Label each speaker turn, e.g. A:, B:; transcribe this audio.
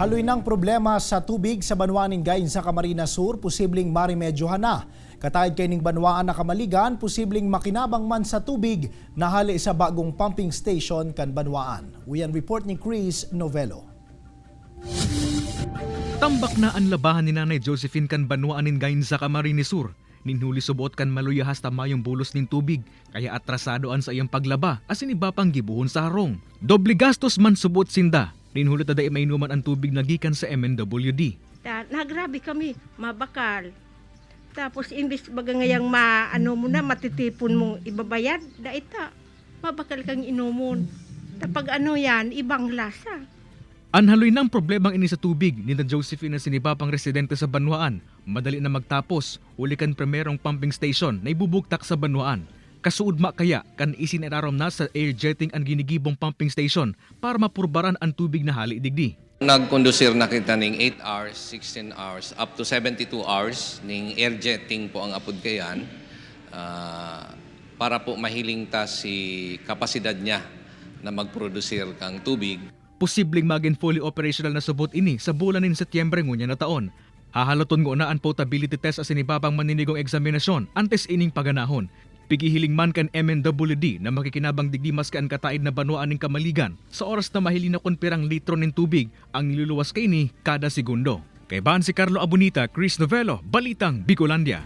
A: Haloy ng problema sa tubig sa banwaan nin Gainza sa Camarines Sur, posibleng maremedyohan na. Kataed kay ning banwaan na Camaligan, posibleng makinabang man sa tubig na hali sa bagong pumping station kan banwaan. Uyan report ni Chris Novello.
B: Tambak na ang labahan ni Nanay Josephine kan banwaan nin Gainza, Camarines Sur. Ninhuli subot kan maluya hasta mayong bulos nin tubig, kaya atrasado an sa iyang paglaba asin iba pang gibuhon sa harong. Doble gastos man subot sinda. Ninhuli ta dai mainuman ang tubig na gikan sa MNWD.
C: Ta, nagrabe kami, mabakal. Tapos imbis baga ngayang maano mo na matitipon mong ibabayad, daita. Mabakal kang inumon. Tapag ano yan, ibang lasa.
B: Anhaloy ng problemang ini sa tubig ni na Josephine na sinibapang residente sa banwaan. Madali na magtapos, uli kan primerong pumping station na ibubugtak sa banwaan. Kasuudma kaya kan isinararom na sa air jetting ang ginigibong pumping station para mapurbaran ang tubig na hali digdi.
D: Nagkondusir na kita ning 8 hours, 16 hours, up to 72 hours ning air jetting po ang apod kayan para po mahiling ta si kapasidad niya na magprodusir kang tubig.
B: Posibleng maging fully operational na subot ini sa bulan nin Setyembre ngunya na taon. Hahaloton nguna ang potability test asin ibabang maninigong eksaminasyon antes ining paganahon. Pigihiling man kan MNWD na makikinabang digdi maski ang kataid na banwaan ning Camaligan sa oras na mahilin na kon pirang litro nin tubig ang niluluwas kaini kada segundo. Kay si Carlo Abonita, Chris Novello, Balitang Bicolandia.